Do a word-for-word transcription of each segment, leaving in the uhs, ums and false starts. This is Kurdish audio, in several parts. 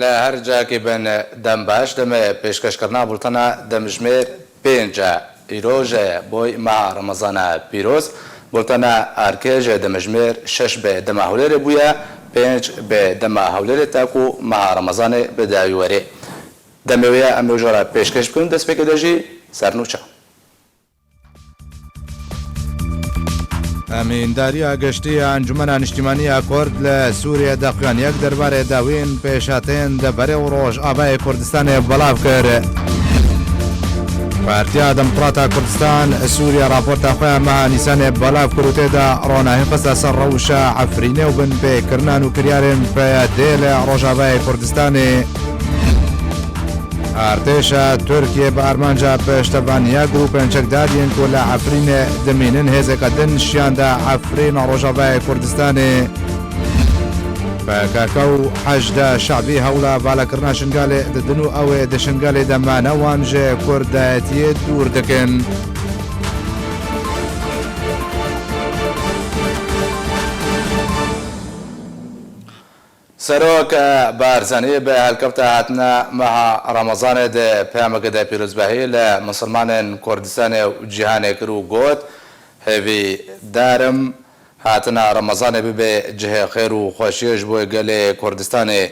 Li her cihekî bin dem baş, demê pêşkêşkirina bultena demjimêr pênc e. Îro ji bo meha Remezana pîroz, bultena erkê ji demjimêr şeş bi dema Hewlêrê bûye, pênc bi dema Hewlêrê te ku meha Remezanê bi dawî werê. Demê wê ye em ê ji we re pêşkêş bikin, destpêkê de jî sernûçe. Emîndariya Giştî ya Encûmena Niştîmanî ya Kurd li Sûriyê daxuyaniyek derbarê dawîn pêşhatên deverê û Rojavayê Kurdistanê belav kir. Partiya Demokrata Kurdistan Sûriye raporta xwe ya meha Nîsanê belav kir û tê de ronahî xiste ser rewşa Efrînê û binpêkirina nûkiriyarên P Y D li Rojavayê Kurdistanê. Artêşa Tirkiyê bi armanca piştevaniya grûpên çekdar yên ku li Efrînê dimînin hêzeke din şiyande Efrîn a Rojavayê Kurdistanê. P K K û Heşda Şebî hewla valakirina Şingalê didin û ew ê di Şingalê de mane wan ji kurdayetiyê dûr dikin. Serok Barzanî bi helkefta hatina meha Remezanê di peyamekê de pîrozbahî li misilmanên Kurdistanê û cîhanê kir û got, hêvîdar im hatina Remezanê bibe cihê xêr û xweşiyê ji bo gelê Kurdistanê.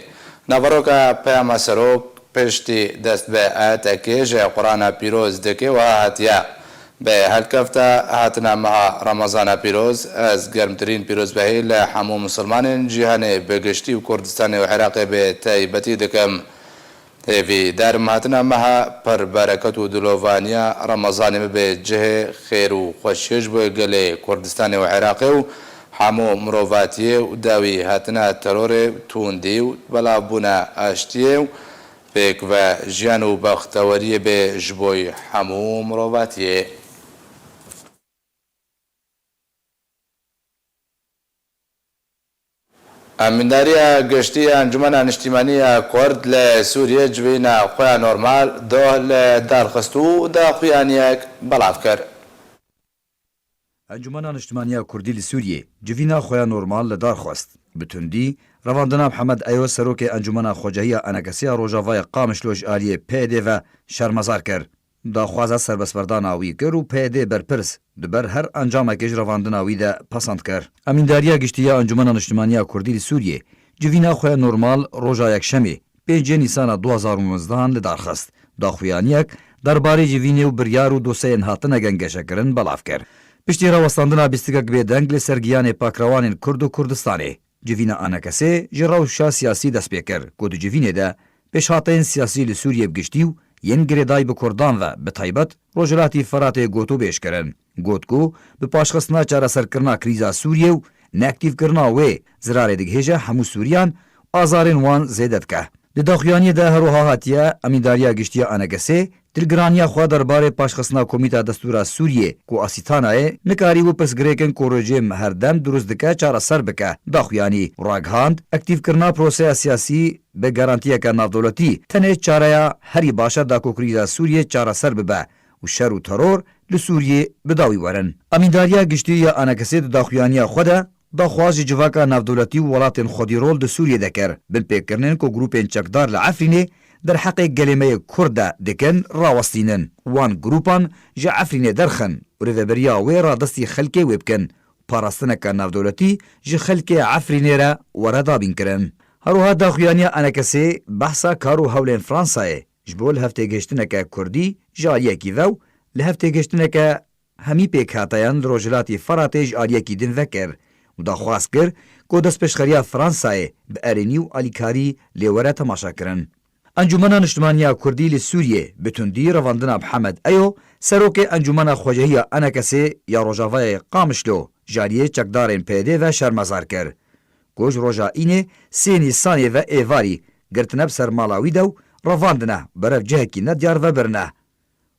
Naveroka peyama serok piştî dest bi ayetekê ji Qur'ana pîroz dike wiha hatiye. Bi helkefta hatina meha Remezana pîroz, ez germtirîn pîrozbahî li hemû misilmanên cîhanê bi giştî û Kurdistanê û Iraqê bi taybetî dikim. Hêvîdar im hatina meha pir bereket û dilovaniya Remezanê bibe cihê xêr û xweşiyê ji bo gelê Kurdistanê û Iraqê û hemû mirovatiyê û dawî hatina terorê, tundî û belavbûna aştiyê û pêkve jiyan û bexteweriyê bê ji bo hemû mirovatiyê. Emîndariya Giştî ya Encûmena Niştîmanî ya Kurd li Sûriyê civîna xwe ya normal doh li dar xist û daxuyaniyek belav kir. Encûmena Niştimanî ya Kurdî li Sûriyê civîna xwe ya normal li dar xwest. Bi tundî, revandina Mihemed Eyo, serokê Encûmena Xwecehî ya Enekesê ya Rojavayê Qamişlo ji aliyê P Y D ve şermezar kir. Daxwaza serbestberdana wî kir û P Y D berpirs di ber her encamekê ji revandina wî de pesend kir. Emîndariya Giştî ya Encûmena Niştimanî ya Kurdî li Sûriyê civîna xwe ya normal roja Yekşemê, pêncê Nîsana du hazar û nozdehan li dar xist. Daxuyaniyek derbarê civînê û biryar û dosyeyên hatine gengeşekirin belav kir. Piştî rawestandina bîstikek bêdeng li ser giyanê pakrewanên Kurd û Kurdistanê, civîna Enekesê ji rewşa siyasî dest pê kir, ku di civînê de pêşhateyên siyasî li Sûriyê bi giştî û yên girêdayî bi Kurdan ve bi taybet Rojhilatî Feratê gotûbêj kirin. Got ku bi paşxistina çareserkirina krîza Sûriyê û neaktîfkirina wê zirarê digihêje hemû Sûriyan, azarên wan zêde dike. Di daxuyaniyê de her wiha hatiye, Emîndariya Giştî ya Enekesê dilgiraniya xwe derbarê paşxistina Komîta Destûra Sûriyê ku Asîtana ye, nikarîbû pirsgirêkên ku rejîm herdem dirust dike çareser bike, daxuyanî û ragihand, aktîfkirina proseya siyasî bi garantiyeke navdewletî tenê çareya herî baş e da ku krîza Sûriyê çareser bibe û şer û teror li Sûriyê bi dawî werin. Emîndariya Giştî ya Enekesê di daxuyaniya xwe de daxwaz ji civaka navdewletî û welatên xwedîrol di Sûriyê de kir, binpêkirinên ku grûpên çekdar li Efrînê derheqê gelê me yê Kurd de dikin, rawestînin. Wan grûpan ji Efrînê derxin û rêveberiya wê radestî xelkê wê bikin. Parastineke navdewletî ji xelkê Efrînê re were dabînkirin. Her wiha daxuyaniya Enekesê behsa kar û hewlên Fransayê ji bo lihevtêgihiştineke Kurdî ji aliyekî ve û lihevtêgihiştineke hemî pêkhateyan li Rojhilatî Feratê ji aliyekî din vekir û daxwaz kir ku destpêşxeriya Fransayê bi erênî û alîkarî lê were temaşekirin. Encûmena Niştimanî ya Kurdî li Sûriyê bi tundî revandina Mihemed Eyo, serokê Encûmena Xwecehî ya Enekesê ya Rojavayê Qamişlo, ji aliyê çekdarên P Y D ve şermezar kir. Ku ji roja Înê sê Nîsanê ve êvarî girtine bi ser mala wî de û revandine berev cihekî nediyar ve birine.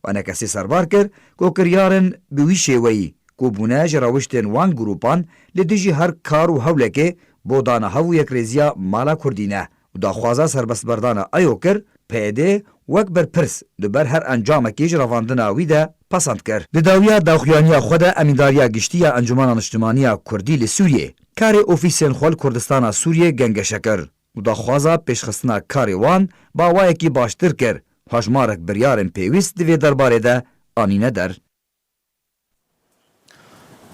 Enekesê serbar kir ku kiryarên bi wî şêweyî ku bûne ji rewiştên wan grûpan li dijî her kar û hewlekê bo dana hev û yekrêziya mala Kurdî ne û daxwaza serbestberdana Eyo kir, P Y D wek berpirs li ber her encamekî ji revandina wî de pesend kir. Di dawiya daxuyaniya xwe de Emîndariya Giştî ya Encûmena Niştimanî ya Kurdî li Sûriyê karê ofîsên xwe li Kurdistana Sûriyê gengeşe kir. û daxwaza pêşxistina karê wan bi awayekî baştir kir, hejmarek biryarên pêwîst di vê derbarê de anîne der.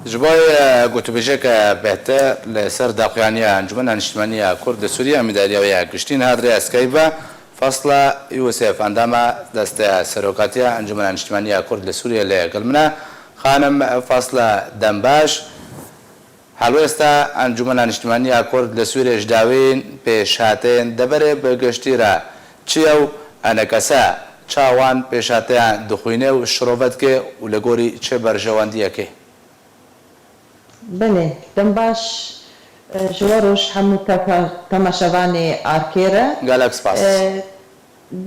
Ji bo, e, gotûbêjeke bêhtir li ser daxuyaniya Encûmena Niştimanî ya Kurd li Sûriyê, Emîndariya wê ya Giştî niha dirêj Skype ve. Fasla Yûsef, endama Destê Serokatiya Encûmena Niştimanî ya Kurd li Sûriyê, li gel min e. Xanim Fasla, dem baş. Helwesta Encûmena Niştimanî ya Kurd li Sûriyê ji dawîn pêşhatên deverê bi giştî re çi ye û enekese ça wan pêşhateyan dixwîne û şirove dike û li gorî çi berjewendiyekê? Belê, dem baş, e, ji we re û ji hemû tefa-, temaşevanê Arkê re. Gelek spas. E,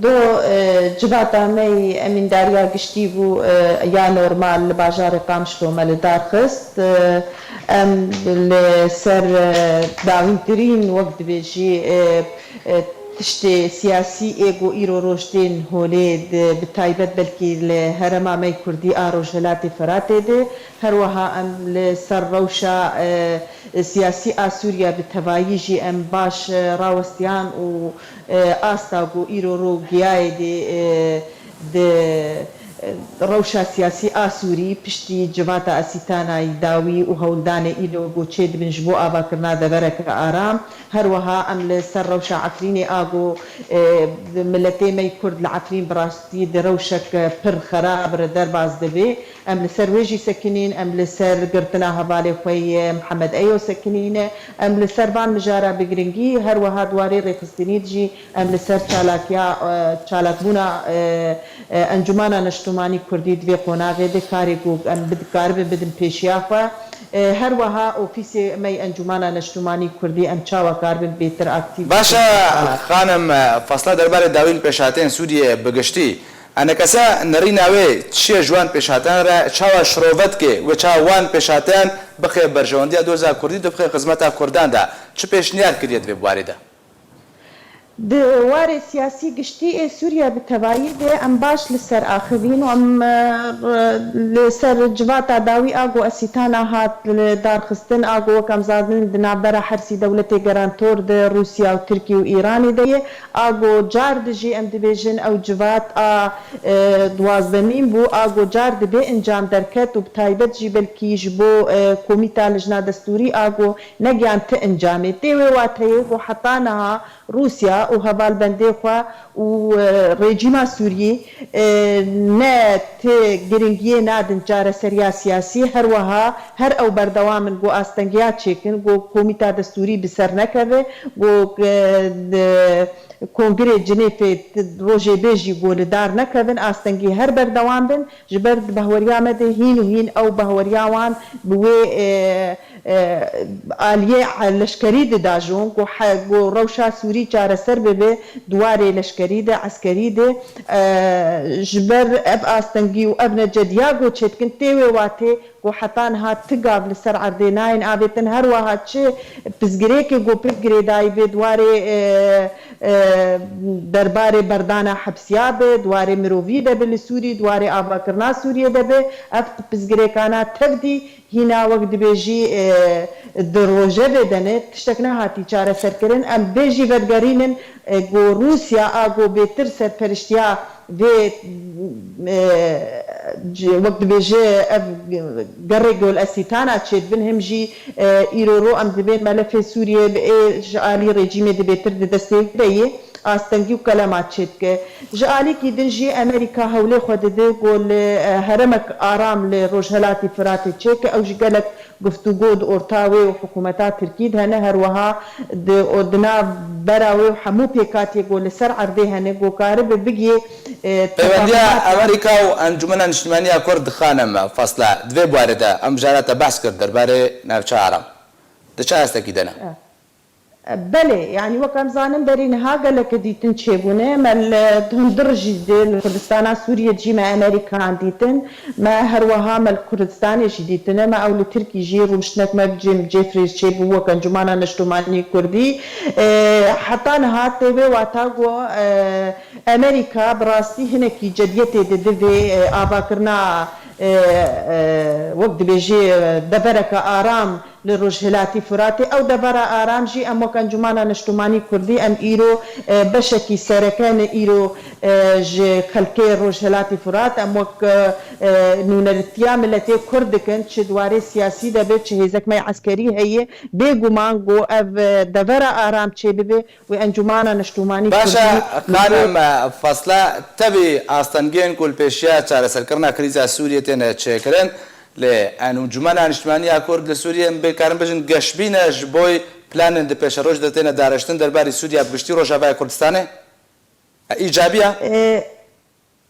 Do, e, civata me yî emîndariya giştî bû, e, ya normal li bajarê Qamişlo me li dar xist. E, em li ser, e, dawîntirîn, wek dibêjî, e, e, tiştê siyasî ê ku îro roj tên holê, di, bi taybet belkî li herêma me yî kurdî a Rojhilatê Firatê de, her wiha em li ser rewşa, e, siyasî a Sûriye bi tevayî jî em baş, e, rawestiyan û e, asta ku îro ro giyayê dê, e, di, e, rewşa siyasî a Sûrî piştî civata Esîtana yî dawî û hewldanê îro ku çêdibin ji bo avakirina devereke aram, her wiha em li ser rewşa Efrînê a ku, e, miletê me yî Kurd li Efrîn bi rastî di rewşek pir xerab re derbas dibe. Em li ser wê jî sekinîn, em li ser girtina hevalê xwe yê Mihemed Eyo sekinîne, em li ser van mijara bi giringî, her wiha di warê rêxistinî de jî em li ser çalakiya, e, çalakbûna, e, e, Encûmana Neştimanî Kurdî di vê qonaxê de karê ku em bi-, dikaribin bidin pêşiya xwe. E, her wiha ofîsê me yê Encûmana Neştimanî Kurdî em çawa karibin bêtir aktîf Baş e, bibin. Xanim, e, Fasla, derbarê dawîn pêşhateyên Sûriyê bi giştî, enekese nerîna wê çi ye ji wan pêşhateyan re, çawa şirove dike wê çawa wan pêşhateyan bixe berjewendiya doza Kurdî, dibixe xizmeta Kurdan de? Çi pêşniyar kiriye di vê warê de? Di warê siyasî giştî ê Sûriye bi tevayî de em baş li ser axivîn û em, e, li ser civata dawî a ku Esîtana hat li darxistin, a ku wek em zanin di navbera her sî dewletê garantor de Rûsya û Tirkiye û Îranê de ye. A ku car di jî em dibêjin ew civat a, e, duwazdemîn bû, a ku car di bê encam derket û bi taybet jî belkî ji bo, e, Komîta Lijna Destûrî a ku negiyan ti encamê. Tê wê wateyê ku heta niha Rûsya û hevalbendê xwe û, e, rejîma Sûriyî, e, ne ti giringiyê nadin çareseriya siyasî, her wiha her ew berdewam in ku astengiya çêkin, ku Komîta Destûrî bi ser nekeve, ku, e, di Kongirê Cinêfê rojê bê jî ku li dar nekevin, astengî her berdewam bin. Ji ber di behweriya me de hîn û hîn ew behweriya wan bi wê, e, e, aliyê leşkerî de dajon, ku he-, ku rewşa Sûrî çareser bibe di warê leşkerî de, eskerî de. E, ji ber ev astengî û ev necediya ku çêdikin tê wê watê, ku heta niha ti gav li ser erdê nayên avêtin, her wiha çi pirsgirêkê ku pir girêdayî bê di warê, e, e, derbarê berdana hepsiya be, di warê mirovî de be li Sûrî, di warê avakirina Sûriyê de be, ev pirsgirêkana tevdî hîna wek dibêjî, e, di rojevê de ne, tiştek nehatî çareserkirin. Em vê jî vedigerînin, e, ku Rûsya a ku bêtir serperiştiya vê, e, c-, wek dibêje ev gerê gol Esîtana çêdibin, him jî, e, îro ro em dibên melefê Sûriyê bi ê ji alî rejîmê de bêtir di destê wî de yê, astengî û kelema çêdike. Ji alîkî din jî Amerîka hewlê xwe dide ku li, e, heremek aram li Rojhelatî Firatê çêke, ew jî gelek guftûgo di orta wê û hikûmeta Tirkî de hene, her wiha di, di nav bera wê û hemû pêkatiyê ku li ser erdê hene ku karibe bigihê, e, Peywendiya tefahumata Amerîka û Encûmena Niştimanî ya Kurd, Xanim Fasla, di vê buarê de em bijara te behs kir derbarê navçeya Aram. Di çi astekî de ne? E, belê, yanî wek em zanin berî niha gelek dîtin çêbûne. Me li hundir jî di, li Kurdistana Sûriyê jî me Amerîkan dîtin. Me her wiha me li Kurdistanê jî dîtine, me ew li Tirkî jî rûniştinek me bi cem Jeffrey çêbû wek Encûmana Neştomanî Kurdî. E, heta niha tê wê wata ku, e, Amerîka bi rastî hinekî cediyetê dide vê, e, avakirina, e, e, wek dibêjê, e, devereke aram li Rojhilatî Furatê. Ew devera aram jî em wek Encûmana Niştimanî Kurdî em îro, e, beşekî sereke ne îro, e, ji xelkê Rojhilatî Furat em wek, e, e, nûneritiya miletê Kurd dikin, çi di warê siyasî de be, çi hêzek me eskerî heye, bêguman ku ev, e, devera aram çêbibe, wê Encûmana Niştimanî Baş e, Kurdî li xanim, e, Fasla, tevî astengên ku li pêşiya çareserkirina krîza Sûriyê têne çêkirin, lê Encûmena Niştimanî ya Kurd li Sûriyê, em bê karin bijin geşbîn e ji bo planên di pêşeroj de têne dareştin derbarî Sûriya bi giştî Rojavaya Kurdistanê? E, îcabî ye? E,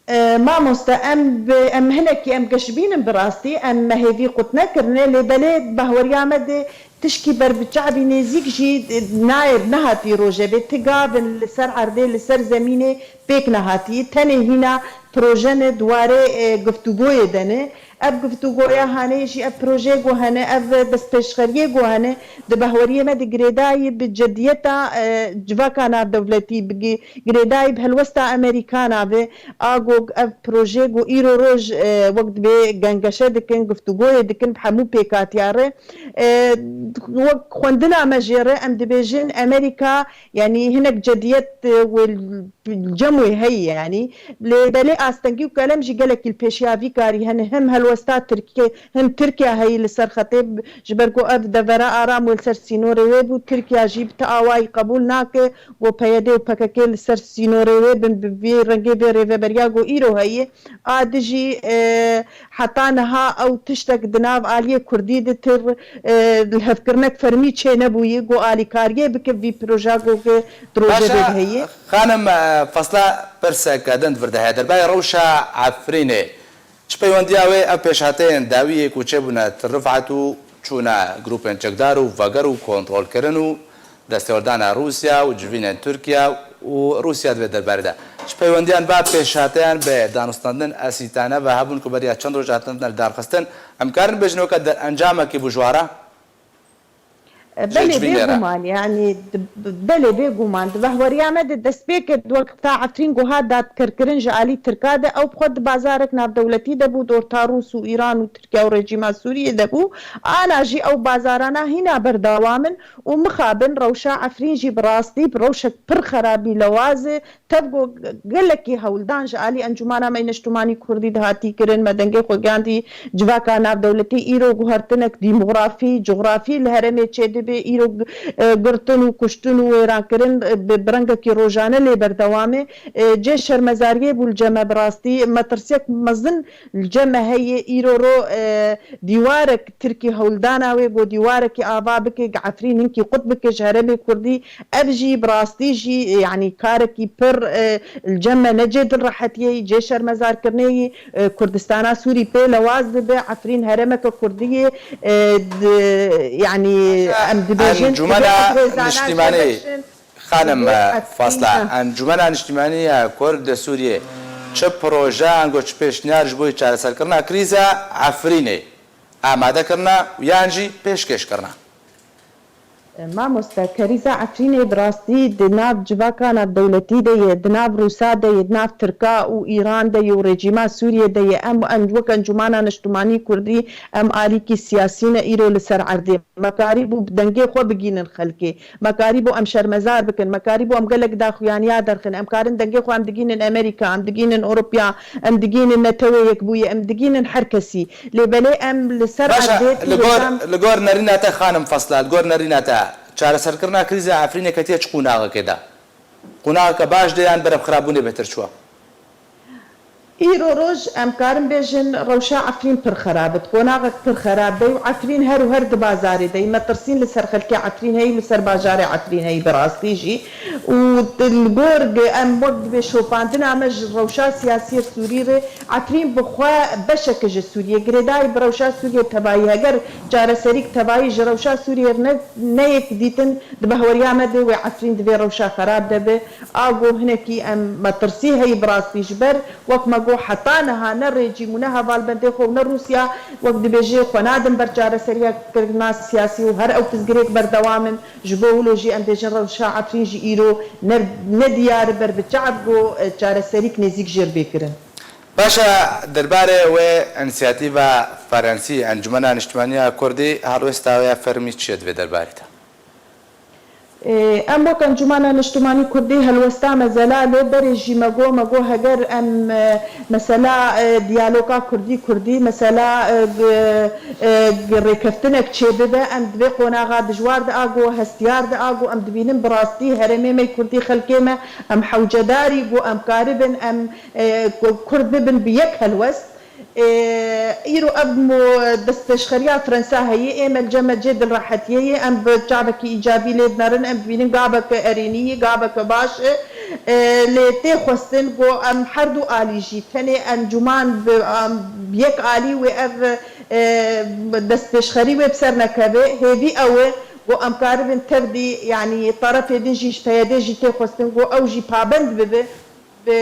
E, mamoste, em bi, em hinekî em geşbîn in bi rastî, em me hêvî qut nekirine, lê belê bahweriya me de tişkî ber bi çavî nêzîk jî, e, nayê, nehatî rojevê. Ti gav in li ser erdê, li ser zemînê pêk nehatî. Tenê hîna proje ne di warê, e, guftûgoyê de ne. Ev guftûgoya hanê jî, ev proje ku hene, ev destpêşxeriyê ku hene, di bahweriyê me de girêdayî bi cediyeta, e, civaka navdewletî, bi gi-, girêdayî bi helwesta Amerîkana ve. A ku ev proje ku îro roj, e, wek dibê gengeşe dikin, guftûgoyê dikin bi hemû pêkatiya re. E, wek xwendina me jê re em dibêjin Amerîka, yanî hinek cediyet, e, wê cem wê heye, yanî lê belê astengî û kelem jî gelekî li pêşiya vî karî hene. Hem helwesta Tirkiye, hem Tirkiye heyî li ser xetê, ji ber ku ev devera aram wê li ser sînorê wê bû, Tirkiye jî bi ti awayî qebûl nake ku P Y D û P K K li ser sînorê wê bin, bi vî rengê vê rêveberiya ku îro heye. A dijî, e, heta niha ew tiştek di nav aliyê Kurdî de tir, e, lihevkirinek fermî çê nebûyî ku alîkariyê bike vî proja ku ki di rojevê de heye. Xanim, e, Fasla, pirseke din di vir de heye. Derbarê rewşa Efrînê, çi peywendiya wê ev pêşhateyên dawiyê ku çêbûne Til Rifat û çûne grûpên çekdar û veger û kontrolkirin û destewerdana Rûsya û civînên Tirkiye û Rûsya di vê derbarê de? Çi peywendiyan va pêşhateyan bi danûstandin Esîtane ve hebûn ku beriya çend roj hatine darxistin? Em karin bêjin weke derencamekî bû ji wan re? E, belê, bêguman, yanî, d-, belê, bêguman. Di bahweriya me de destpêkê di wexta Efrîn ku hat dadkerkirin ji alî Tirka de, ew bi xwe di bazarek navdewletî de bû, di orta Rûs û Îran û Tirkiye û rejîma Sûriyê de bû. Ana jî ew bazarana hîna berdewam in û mixabin rewşa Efrîn jî bi rastî bi rewşek pir xerabî lewaz e. Tev ku gelekî hewldan ji alî Encûmana me yê Niştimanî Kurdî dihatî kirin, me dengê xwe gandî civaka navdewletî. Îro guhertinek dîmografî, cografî li herêmê çêdibe. Îro, e, girtin û kuştin û wêrankirin, e, bi, bi rengekî rojane lê berdewam e. E, cê şermezariyê bû li cem me bi rastî. Metirsiyek mezin li cem me heye. Îro ro, e, dîwarek Tirkî hewldana wê, ku dîwarekî ava bike, Efrîn hinkî qut bike ji herêmê Kurdî. Ev jî bi rastî jî, yanî karekî pir, e, li cem me ne cê dilrehetiyê yî, cê şermezarkirinê yî, e, Kurdistana Sûrî pê lewaz dibe, Efrîn herêmeke Kurdî ye, e, di, yanî em dibêjin, Encûmena Niştîmanî, xanim, e, Fasla, Encûmena Niştîmanî ya Kurd di Sûriyê çi projeyan ku çi pêşniyar ji bo çareserkirina krîza Efrînê amade kirine û yan jî pêşkêş kirine? Mamoste, kerîza Efrînê bi rastî di nav civaka navdewletî de ye, di nav Rûsa de ye, di nav Tirka û Îran de ye û rejîma Sûriyê de ye. Em, em wek Encûmana Niştimanî Kurdî, em alîkî siyasî ne îro li ser erdê. Me karîbû bi dengê xwe bigînin xelkê. Me karîbû em şermezar bikin. Me karîbû em gelek daxuyaniya derxin. Em karin dengê xwe em digînin Amerîka, em digînin Ewropa, em digînin Netewê Yekbûyî, em digînin her kesî. Lê belê em li ser Baş e, erdê li gor, pîrozan li gor nerîna te, xanim Fasla, li gor nerîna te, çareserkirina krîza Efrînê ketiye çi qonaxekê de? Qonaxeke baş de yan berem xirabûnê bêtir çûye? Îro roj em karin bêjin rewşa Efrîn pir xerab e. Qonaxek pir xerab de û Efrîn her û her di bazarê de ye. Metirsîn li ser xelkê Efrîn heye û li ser bajarê Efrîn heye bi rastî jî. Û li gor em wek dibê şopandina me ji rewşa siyasî Sûrî re, Efrîn bi xwe beşeke ji Sûriyê, girêdayî bi rewşa Sûriyê tevayî. Heger çareserîk tevayî ji rewşa Sûriyê re ne, neyek dîtin, di bahweriya me de wê Efrîn di vê rewşa xerab de be. A go hinekî em metirsî heye bi rastî ji ber, wek me got, heta niha ne rejîm û ne hevalbendê xwe û ne Rûsya, wek dibêje, xwe nadin ber çareseriya kirina siyasî û her ew pirsgirêk berdewam in. Ji bo wilo jî em bêjin rewşa Efrîn jî îro ne, ne diyar e ber bi çi eb go, e, çareserîk nêzîk jê re bê kirin. Baş e, derbarê wê înisiyatîva Ferensî, Encûmena Niştimanî ya Kurdî, helwesta wê ya fermî çi ye di vê derbarê de? Ê, em wek Encûmena Niştimanî Kurdî helwesta me zelal e, berê jî me got, me got heger em, e, mesela, e, diyaloga Kurdî Kurdî, mesela, e, g-, e, g-, rêkeftinek çêbibe, em di vê qonaxa dijwar de a got, hestiyar de a got, em dibînin bi rastî herêmê me Kurdî, xelkê me, em hewcedarî got, em karibin, em e, ku-, Kurd bibin bi yek helwest. E, îro ev mo-, destpêşxeriya Fransa heye, ê me li cem me cê dilrehetiyê ye, em bi çavekî îcabî lê dinerin, em dibînin gaveke erênî ye, gaveke baş e. E, lê tê xwestin ku em her du alî jî, tenê encûman bi, em, bi yek alî wê ev, e, destpêşxerî wê bi ser nekeve. Hêvî ew e ku em karibin tevdî, yanî terefê din jî, ji P Y D jî tê xwestin ku ew jî pabend bibe bi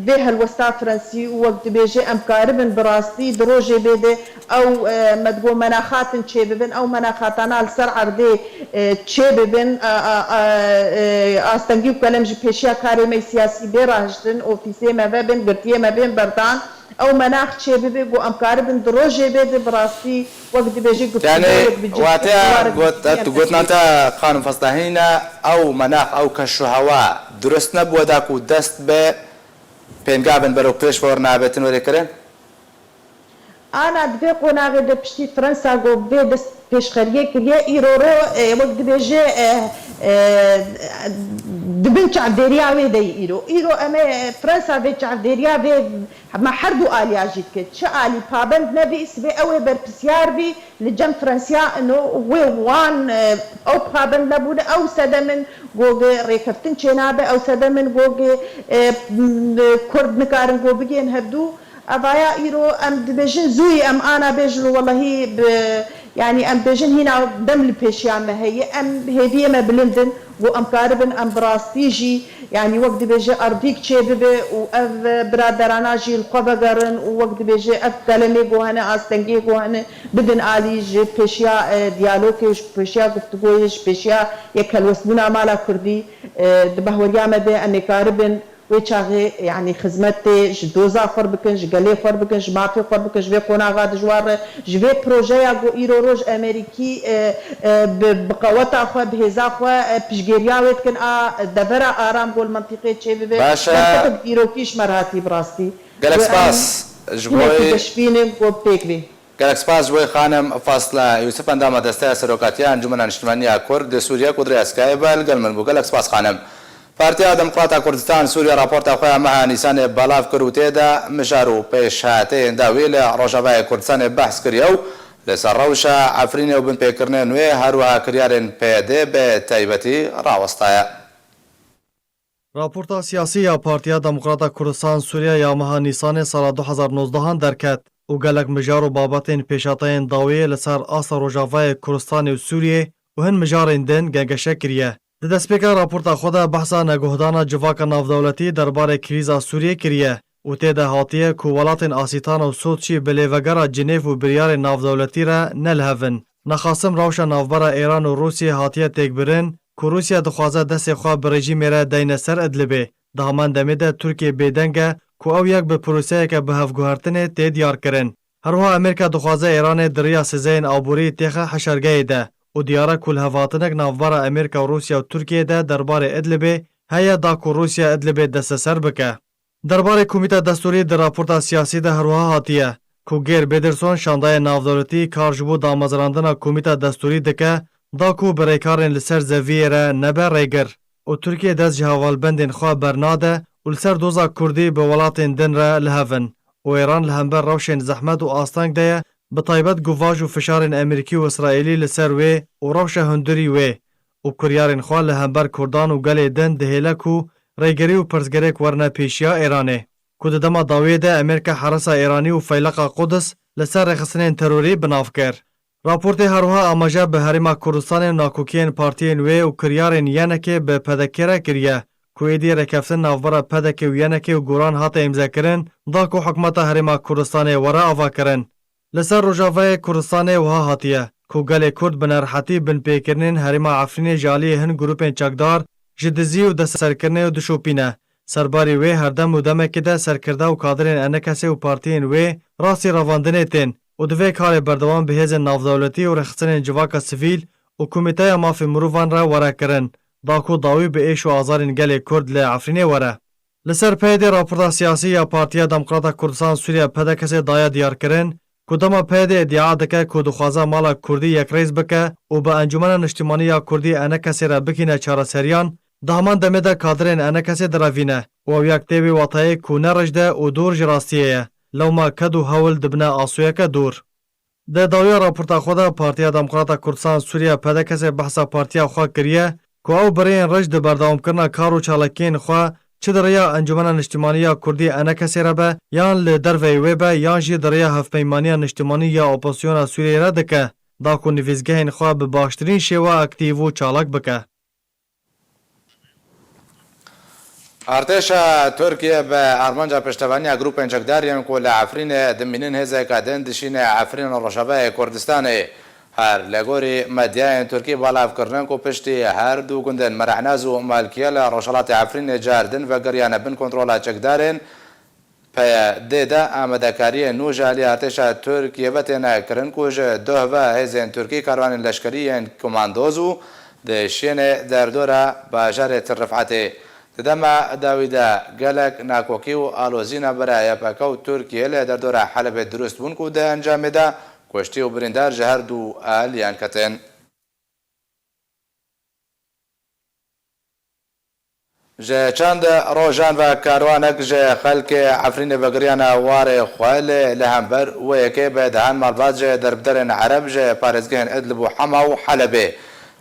vê helwesta Fransî û wek dibêje em karibin bi rastî di rojê bê de ew, e, me digot menaxatin çêbibin, ew menaxatana li ser erdê, e, çêbibin, a, a, a, e, astengî û kelem ji pêşiya karê me siyasî bê rahiştin, ofîsê me vebin, girtiyê me bên berdan, ew menax çêbibe, ku em karibin di rojê bê de bi rastî wek dibêje Yani, guftûgoyek bi cih wateya ciwarek got-, bi tu gotina te, xanim Fasla, hîna ew menax, ew keş û hewa durust nebû, weda ku dest bi pêngavên berew pêş ve were nabetin were kirin? Ana di vê qonaxê de piştî Fransa got vê dest pêşxeriyê kiriye, îro ro, e, wek dibêje, e, e, di bin çavdêriya wê de yî îro. Îro em ê Fransa vê çavdêriya vê me her du aliya jî dike. Çi alî pabend nebî, sibê ew ê berpisyar bî, li cem Fransiya ino wê wan, e, ew pabend nebûne, ew sedemin goge rêkeftin çênabe, ew sedemin goge, e, m-, Kurd nikarin go bigên hevdû. Evaya îro em dibêjin zûyî em ana bêjin û welehî bi, yanî em bêjin hîna dem li pêşiya me heye, em hêviyê me bilind in. Ku em karibin em bi rastî jî, yanî wek dibêje erdîk çêbibe û ev biraderana jî li xwe vegerin û wek dibêje ev kelemê ku hene, astengiyê ku hene bidin alî ji pêşiya, e, diyalogê, ji pêşiya guftûgoyê, ji pêşiya yekhelwestbûna mala Kurdî, e, di behweriya me de em ê karibin wê çaxê, yanî xizmetê ji doza xwe bikin, ji gelê xwe bikin, ji mafê xwe bikin, ji vê qonaxa dijwar re, ji vê projeya ku îro roj Amerîkî, e, e, bi, bi qeweta xwe, bi hêza xwe, e, piştgêriya wê dikin, a devera aram ku li mintîqê çêbibe. Baş e. Derfetek dîrokî ji me re hatî bi rastî. Gelek spas ji bo hinekî geşbînin ku pêk bê. Gelek spas ji bo xanim Fasla Yusuf, endama Desteya Serokatiya Encûmena Niştimanî ya Kurd di Sûriye ku di rêya Skype ve li gel min bû. Gelek spas xanim. Partiya Demokrata Kurdistan Sûriye raporta xwe ya meha Nîsanê belav kir û tê de mijar û pêşhateyên dawî li Rojavayê Kurdistanê behs kiriye û li ser rewşa Efrînê û binpêkirinên wê, her wiha kiryarên P Y D bi taybetî rawestaye. Raporta siyasî ya Partiya Demokrata Kurdistan Sûriye ya meha Nîsanê sala du hezar nozdehan derket û gelek mijar û babetên pêşhateyên dawî li ser asta Rojavayê Kurdistanê û Sûriyê û hin mijarên din gengeşe kiriye. Di destpêka raporta xwe de behsa neguhdana civaka navdewletî derbarê krîza Sûriyê kiriye û tê de hatiye ku welatên Asîtan û Soçî bi lêvegera Cinêv û biryarên navdewletî re ne li hev in. Nexasim rewşa navbera Îran û Rûsiyê hatiye têkbirin ku Rûsya dixwaze destê xwe bi rejîmê re deyne ser Idlibê. Di heman demê de Tirkiye bêdeng e ku ew yek bi proseyeke bihevguhertinê tê diyarkirin. Her wiha Amerîka dixwaze Îranê di riya sizeyên aborî têxe heşargeyê de û diyar e ku lihevhatinek navbera Amerîka û Rûsya û Tirkiyê de derbarê Idlibê heye da ku Rûsya Idlibê desteser bike. Derbarê Komîta Destûrî di raporta siyasî de her wiha hatiye ku Geir Pederson şandayê navdewletî kar ji bo damezrandina Komîta Destûrî dike da ku birêkarên li ser zeviyê re nebe rêgir û Tirkiye dest ji hevalbendên xwe bernade û li ser doza Kurdî bi welatên din re li hev in û Îran li hember rewşên zehmet û asteng de ye, bi taybet ku vaj û fişarên Amerîkî û Îsraîlî li ser wê û rewşa hundirî wê û kiryarên xwe li hember Kurdan û gelê din dihêle ku rêgirî û pirsgirêk werine pêşiya Îranê, ku di dema dawiyê de Amerîka herisa Îranî û feyleqa Qudis li ser rêxistinên terorî bi nav kir. Raportê her wiha amaje bi Herêma Kurdistanê û nakokiyên partiyên wê û kiryarên Y N K'ê bi P D K re kiriye, ku êdî rêkeftin navbera P D K û Y N K û Golan hate îmzekirin, da ku hikûmeta Herêma Kurdistanê were avakirin. Li ser Rojavayê Kurdistanê wiha hatiye ku gelê Kurd bi nerehetî binpêkirinên herêma Efrînê ji aliyê hin grûpên çekdar ji dizî û desteserkirinê dişopîne. Serbarî wê her dem û demekê de serkirde û kadirên ENKSê û partiyên wê rastî revandinê tên û divê karê berdewam bi hêzên navdewletî û rêxistinên civaka sivîl û Komîteya Mafê Mirovan re were kirin, da ku dawî bi êş û azarên gelê Kurd li Efrînê were. Li ser PYDê raporta siyasî ya Partiya Demokrata Kurdistan Sûriye, PDKSê, daye diyarkirin ku dema PYD îdia dike ku dixwaze mala Kurdî yekrêz bike û bi Encûmena Niştimanî ya Kurdî, ENKSê, re bikîne çareseriyan, di heman demê de kadirên ENKSê direvîne û ew yek tê wê wateyê ku ne rijd e û dûr ji rastiyê ye, lewma ked û hewl dibine asûyeke dûr. Di dawiya raporta xwe de Partiya Demokrata Kurdistan Sûriye, PDKSê, behsa partiya xwe kiriye ku ew bi rêyên rijd di berdewamkirina kar û çalakiyên xwe, çi di rêya Encûmena Niştimanî ya Kurdî, ENKSê, re be, yan li derveyî wê be, yan jî di rêya hevpeymaniya niştimanî ya opozisyona Sûriyeyê re dike, da ku nivîsgehên xwe bi baştirîn şêwe aktîf û çalak bike. Artêşa Tirkiye bi armanca piştevaniya grûpên çekdar yên ku li Efrînê dimînin hêzeke din dişîne Efrîn û Rojavayê Kurdistanê. Her li gorî medyayên Tirkî belav kirine ku piştî her du gundên Merehnaz û Malkiye li rojhilatê Efrînê car din vegiriyane bin kontrola çekdarên PYDê de amadekariyên nû ji alî artêşa Tirkiyê ve têne kirin ku ji doh ve hêzên Tirkî karwanên leşkerî yên komandoz û dişiyêne derdora bajarê Til Rifetê. Di dema dawî de gelek nakokî û alozî navbera Y P G û Tirkiyê li derdora Helebê dirust bûn ku di encamê de kuştî û birîndar ji her du aliyan ketin. Ji çend rojan ve karwanek ji xelkê Efrînê vegiriyane warê xwe, lê li hember wê yekê bi dehan malbat ji derbiderên Ereb ji parêzgehên Idlib û Hema û Helebê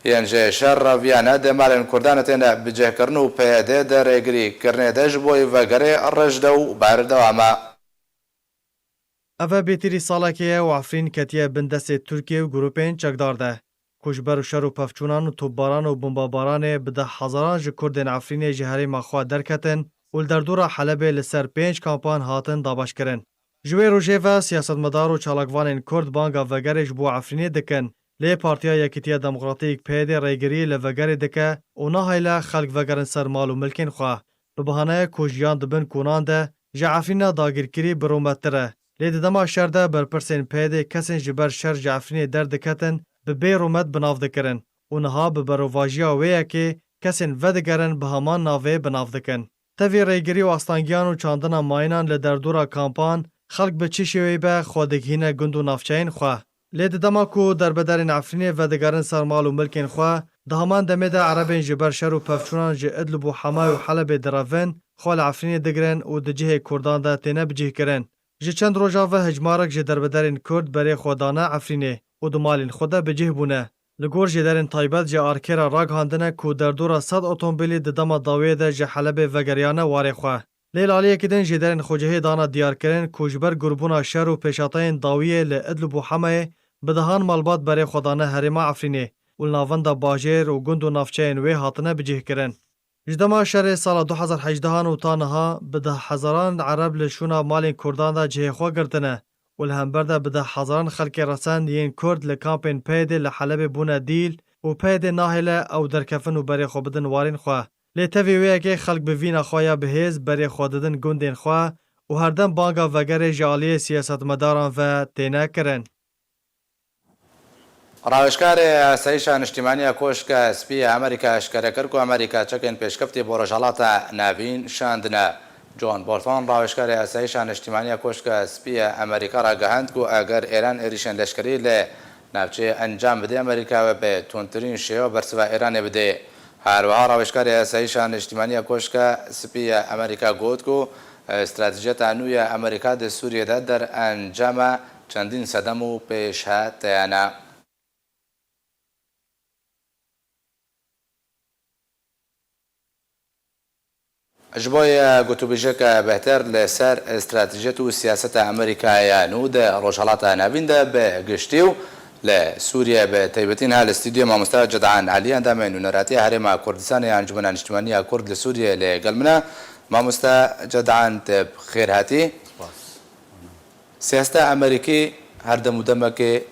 yên ji şer reviyane di malên Kurdan de têne bicihkirin û PYD di rêgirîkirinê de ji bo vegerê rijd e û berdewam e. Ev e bêtirî salekê ye û Efrîn ketiye bin destê Tirkiye û grûpên çekdar de, ku ji ber şer û pevçûnan û topbaran û bombabaranê bi deh hezaran ji Kurdên Efrînê ji herêma xwe derketin û li derdora Helebê li ser pênc kampan hatin dabeşkirin. Ji wê rojê ve siyasetmedar û çalakvanên Kurd banga vegerê ji bo Efrînê dikin, lê Partiya Yekîtiya Demokratîk, PYD, rêgirî li vegerê dike û naheyle xelk vegerin ser mal û milkên xwe. Bi bahaneyê ku jiyan di bin konan de ji Efrîna dagîrkirî bi rûmettir e. Lê di dema şer de berpirsên PYDê kesên ji ber şer ji Efrînê derdiketin bi bê rûmet bi nav dikirin û niha bi berovajiya wê yekê kesên vedigerin bi heman navê bi nav dikin. Tevî rêgirî û astangiyan û çandina mayînan li derdora kampan, xelk bi çi şêweyî be xwe digihîne gund û navçeyên xwe. Lê di dema ku derbedarên Efrînê vedigerin ser mal û milkên xwe, di heman demê de Erebên ji ber şer û pevçûnan ji Idlib û Hema û Helebê direvin, xwe li Efrînê digirin û di cihê Kurdan de têne bicihkirin. Ji çend rojan ve hejmarek ji derbedarên Kurd berê xwe dane Efrînê û di malên xwe de bicih bûne. Li gor jêderên taybet ji Arkê re ragihandine ku derdora sed otomobilî di dema dawiyê de ji Helebê vegeriyane warê xwe. Lê li aliyekî din jêderên xwecihê dane diyarkirin ku ji ber gurbûna şer û pêşhateyên dawiyê li Idlib û Hemayê bi dehan malbat berê xwe dane herêma Efrînê û li navenda bajêr û gund û navçeyên wê hatine bicihkirin. Ji dema şerê sala du hezar hejdehan û ta niha bi deh hezaran Ereb li şûna malên Kurdan de cihê xwe girtine û li hember de bi deh hezaran xelkê resend yên Kurd li kampên PYDê li Helebê bûne dîl û PYD nahêle ew derkevin û berê xwe bidin warên xwe. Lê tevî wê yekê xelk bi vîna xwe ya bihêz berê xwe didin gundên xwe û herdem banga vegerê ji aliyê siyasetmedaran ve têne kirin. Rawêjkarê Asayîşa Niştîmanî ya Koşka Spî ya Amerîka eşkere kir ku Amerîka çekên pêşkeftî bo Rojhilata Navîn şandine. John Bolton, rawêjkarê Asayîşa Niştîmanî ya Koşka Spî ya Amerîka, ragihand ku eger Îran êrîşên leşkerî li navçeyê encam bide, Amerîka wê bi tundtirîn şêwe bersiva Îranê bide. Her wiha rawêjkarê Asayîşa Niştîmanî ya Koşka Spî ya Amerîka got ku stratejiyeta nû ya Amerîka di Sûriyê de derencama çendîn sedem û pêşhateyane. Ji bo ye gotûbêjeke bêhtir li ser stratejiyet û siyaseta Amerîkayê ya nû di Rojhilata Navîn de bi giştî û li Sûriye bi taybetî, niha li stûdyoyê mamoste Cedan Elî, endamê nûneratiya Herêma Kurdistanê ya Encûmena Niştimanî ya Kurd li Sûriyê, li gel min e. Mamoste Cedan, tu bi xêr hatî. Spas. Siyaseta Amerîkî her dem û demekê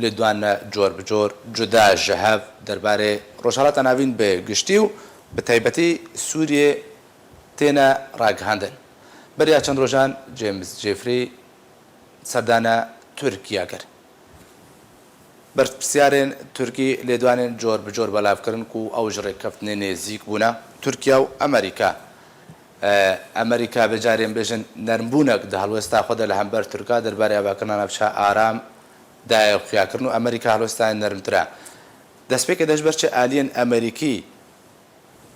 lêdwan e cor bi cor, cuda ji hev derbarê Rojhilata Navîn bi giştî û bi taybetî Sûriyê têne ragihandin. Beriya çend rojan James Jeffrey serdana Tirkiye kir. Berpirsiyarên Tirkî lêdwanên cor bi cor belav kirin ku ew ji rêkeftinê nêzîk bûne. Tirkiye û Amerîka, e, Amerîka vê carê em bêjin nermbûnek di helwesta xwe de li hember Tirka derbarê avakirina navçeya aram daye xuyakirin û Amerîka helwestayên nermtir e. Destpêkê de ji ber çi aliyên Amerîkî,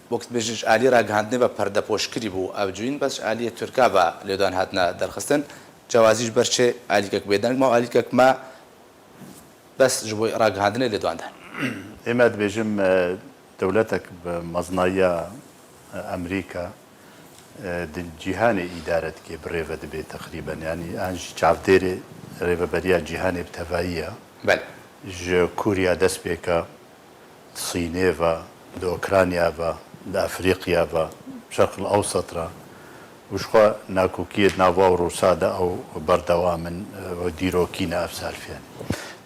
wek dibêjin, ji aliyê ragihandinê ve perdepoşkirî bû ev cûyîn, bes ji aliyê Tirka ve lêdan hatine derxistin. Cewazî ji ber çi alîkek bêdeng ma û alîkek me bes ji bo ragihandinê lêdan de? Ê me dibêjim, e, dewletek bi mezinayiya, e, Amerîka, e, di cîhanê îdare dike, bi rê ve dibe teqrîben. Yanî an jî çavdêrê rêveberiya cîhanê bi tevayî ye. Belê. Ji Kûriya dest pê ke, di Sînê ve, di Ukrayna ve, di Efrîqya ve, Şerqil Ewsat re û ji xwe nakokiyê di nava Rûsa de ew berdewam in, e, û dîrokî ne ev selfiyan.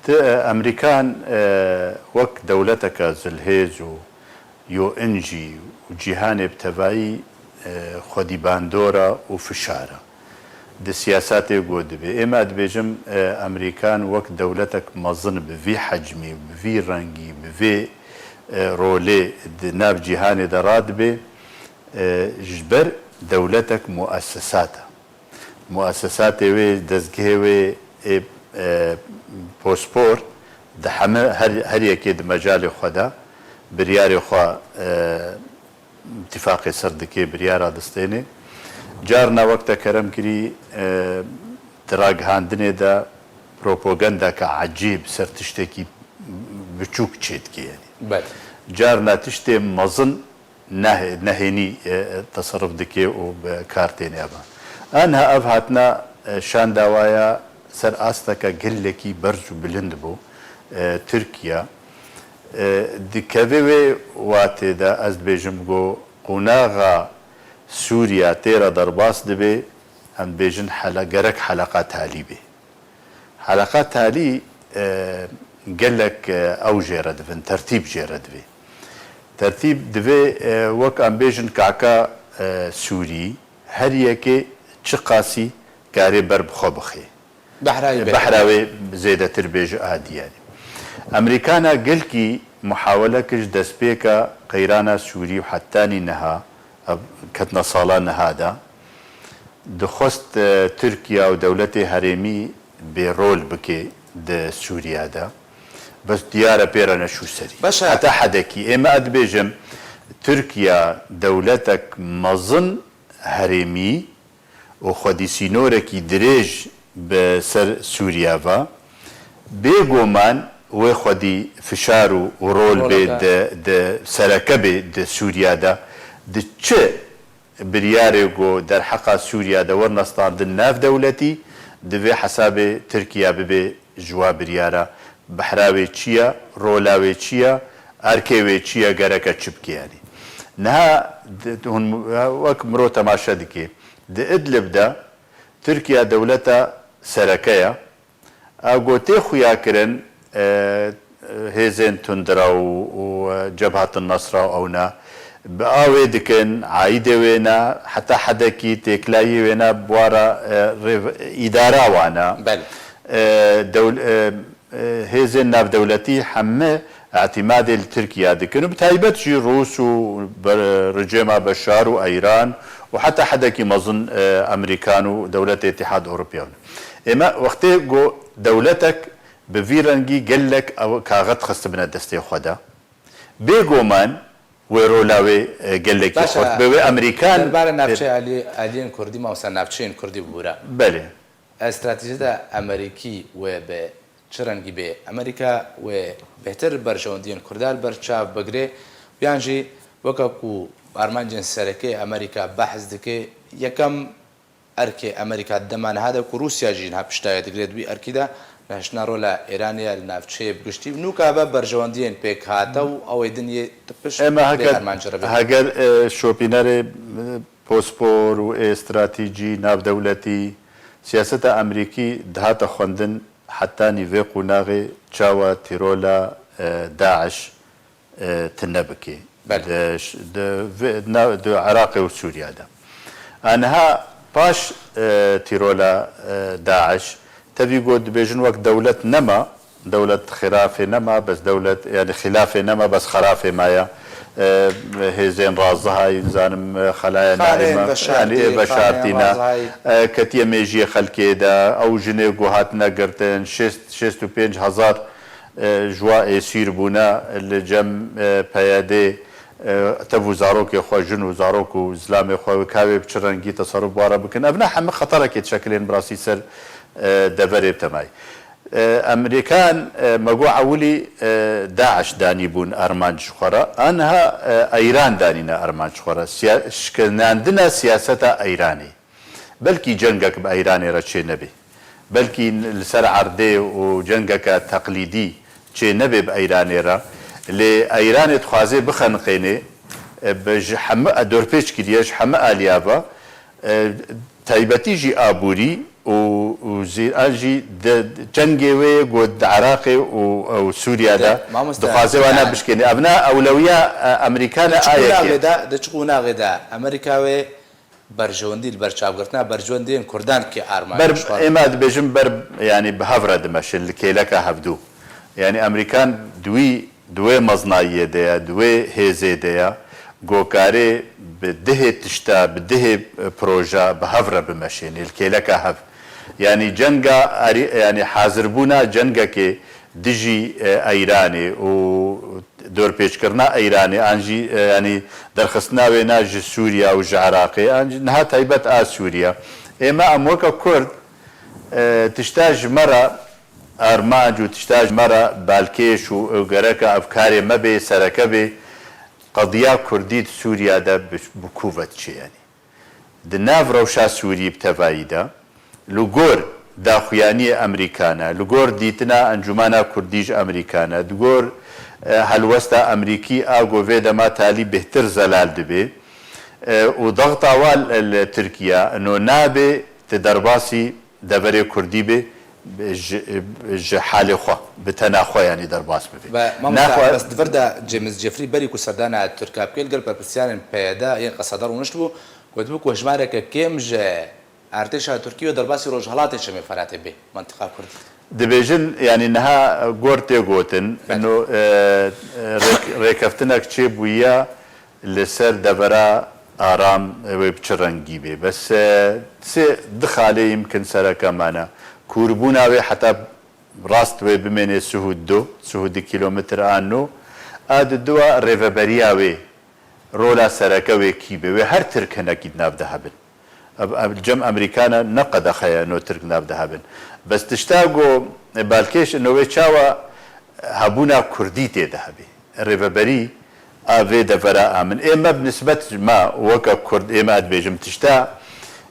Ti, e, Amerîkan, e, wek dewleteke zilhêz û yo in jî û cîhanê bi tevayî, e, xwedî bandor e û fişar e. Di siyasetê got dibê. Ê me dibêjim, e, Amerîkan wek dewletek mezin bi vî hecmî, bi vî rengî, bi vê, e, rolê di nav cîhanê de radibe, e, ji ber dewletek muessesat e. Muessesatê wê, dezgehê wê ê, e, pospor di heme her, her yekê di mecalê xwe de biryarê xwe, e, îtîfaqê ser dike, biryara distênê. Carna wek te kerem kirî, e, di ragihandinê de propagandeke ecêb ser tiştekî biçûk çêdike, yanî. Belê. Carna tiştê mezin neh-, nehênî, e, teserruf dike û bi kar têne ve. Aniha ev hatina, e, şandawaya ser asteke gelekî berz û bilind bû, e, Tirkiye. E, di kevê wê watê de ez dibêjim ku qonaxa Sûriya tê re derbas dibe, em dibêjin hele-, gerek heleqa talî be. Heleqa talî, e, gelek, e, ew jê re divin, tertîb jê re divê. Tertîb divê, e, wek em bêjin kaka, e, Sûrî, her yekê çiqasî karê ber bi xwe bixê. Behra wê bêje. Behra wê zêdetir bê ji adî, yanî. Amerîkana gelkî muhawele kir ji destpêka qeyrana Sûrî û hetanî niha, ev ketina sala niha de, dixwest, e, Tirkiye û dewletê herêmî bêrol bike di Sûriye de. Bes diyar e pê re neçû serî. Baş e. Heta hedekî. Ê me ez dibêjim, Tirkiye dewletek mezin herêmî û xwedî sînorekî dirêj bi ser Sûriye ve, bêguman wê xwedî fişar û, û rol bê, roleke, di, di sereke bê di Sûriye de. Di çi biryarê ku derheqa Sûriye de werine standin navdewletî, divê hesabê Tirkiye bibe ji wa biryara. Behra wê çi ye, rola wê çi ye, erkê wê çi ye, gereke çi bike, yanî. Niha di, di hûn, wek mirov temaşe dike, di Idlib de Tirkiye dewleta sereke ye. Ew ku tê xuyakirin, e, hêzên tundra û, û, e, Cebhat Nasra û ewna bi awê dikin, aîdê wê ne, heta hedekî têkilayî wê ne, bi wa re, e, rêv-, îdara wan e. Belê. E, dewl-, e, e, hêzên navdewletî heme îtîmadê li Tirkiye dikin û bi taybet jî Rûs û be-, rejêma Beşar û Eyran û heta hedekî mezin, e, Amerîkan û dewletê Îtîhad Ewropiya ne. Ê me wextê ku dewletek bi vî rengî gelek ew kaxet xistibine destê xwe de, bêguman wê rola wê, e, gelekî xurt be. Wê Amerîkan derbarê navçeya alî-, aliyên Kurdî, mamosta, navçeyên Kurdî bibûre. Belê. Estratejiyê de Amerîkî wê bi çi rengî bê? Amerîka wê bêhtir berjewendiyên Kurda li ber çav bigire, yan jî weke ku armancên sereke Amerîka behs dike, yekem erkê Amerîka di dema niha de ku Rûsya jî niha piştayê digire di wî erkî de, nehiştina rola Îranê ya li navçeyê bi giştî, nûka ve berjewendiyên pêk hate û ew ê din yê tipişt Ê me vê heger, armancê re bê. Heger, e, şopînerê, e, pospor û ê stratejî navdewletî, siyaseta Amerîkî dihate xwendin hetanî vê qonaxê çawa tîrola, e, DAIŞ, e, tune bike. Belê. Di ş-, di vê, na, di Iraqê û Sûriye de. A niha paş, e, tîrola, e, DAIŞ, tevî got dibêjin wek dewlet nema, dewlet xirafê nema, bes dewlet, yani xilafê nema, bes xirafê maya. E, hêzên razihayî, nizanim, e, xelaya Xaneyên naîma, veşartî, yani ê xaneyên veşartî ne, razihayî. E, ketiye mêjiyê xelkê de, ew jinê ku hatine girtin, şêst, şêst û pênc hezar, e, ji wa êsîr bûne li cem, e, P Y D, e, tev û zarokê xwe, jin û zarok û zilamê xwe, wê ka wê bi çi rengî teserruf bi wan re bikin. Ev ne hemî xeterekê dişekilên bi rastî ser, e, deverê bi temayî. E, Emerîkan, e, me got ewilî, e, DAIŞ danîbûn armanc ji xwe re. Aniha, e, Eyran danîne armanc ji xwe re. Siya-, şikinandina siyaseta Eyranê. Belkî cengek bi Eyranê re çê nebê. Belkî li ser erdê û cengeke teqlîdî çê nebê bi Eyranê re. Lê Eyranê dixwaze bixeniqênê, e, bi ji hemû, e, dorpêç kiriye, ji hemû aliya ve, e, taybetî jî aborî û, û zî-, an jî di cengê wê ye ku di Iraqê û, û Sûriye de De, mamoste, dixwaze wana yani, bişkênê. Ev ne ewlewiya, e, Emerîkan e, di çi a yekê. Qonaxê de, di çi qonaxê de Amerîka wê berjewendî, li ber çavgirtina berjewendiyên Kurdan bike armanc Ber, ji xwe re. Ême dibêjin ber, yani bi hev re dimeşin, li kêleka hevdû. Yani Amerîkan di wî, di wê meznayiyê de ye, di wê hêzê de ye, ku karê bi dihê tişta, bi dihê, e, proja bi hev re bimeşênê, li kêleka hev. Yani cenga arî-, yani hazirbûna cengekê dijî, e, Eyranê û dorpêçkirina Eyranê, an jî, e, yanî derxistina wêna ji Sûriya û ji Iraqê, an jî niha taybet a Sûriya. Ême em weke Kurd, e, tişta ji me re armanc û tişta ji me re balkêş û ew gereka ev karê me bê, sereke bê, qediya Kurdî di Sûriya de bi, bi kû ve diçe yanî. Di nav rewşa Sûrî bi tevayî de, li gor daxuyaniyê Amerîkan e, li gor dîtina Encûmena Kurdî ji Amerîkan e, di gor, e, helwesta Amerîkî a ku vê dema talî bêhtir zelal dibe, e, û dexta wa li, li Tirkiye, ino nabe ti derbasî deverê Kurdî be, ji, ji halê xwe, bi tena xwe yanî derbas bibe. Ve mamosta, Naxwe bes di vir de James Jeffrey berî ku serdana Tirka bike, li gel berpirsiyarên P Y D yên qeseda rûnişt bû, gotibû ku hejmareke kêm ji artêşa Tirkî wê derbasî Rojhelatê Çemê Feratê bê, mentiqa Kurdî. Dibêjin, yanî niha gor tê gotin, Belê. ino, e, e, rêk-, rêkeftinek çêbûye li ser devera Aram wê bi çi rengî bê. Bes, e, sê, di xalê yimkin sereke mane. Kûrbûna wê heta rast wê bimênê sih û du, sih û du kîlometr a nû. A di dua rêveberiya wê, rola sereke wê kî be? Wê her Tirk hinekî di nav de hebin. Ev, ev cem Amerîkan e, ne qedexe ye no Tirk nav de hebin. Bes tişta ku balkêş ino wê çawa hebûna Kurdî tê de hebê. Rêveberî a vê devera a min. Ê me bi nisbet ji me weke Kurd, ê me ez dibêjim tişta,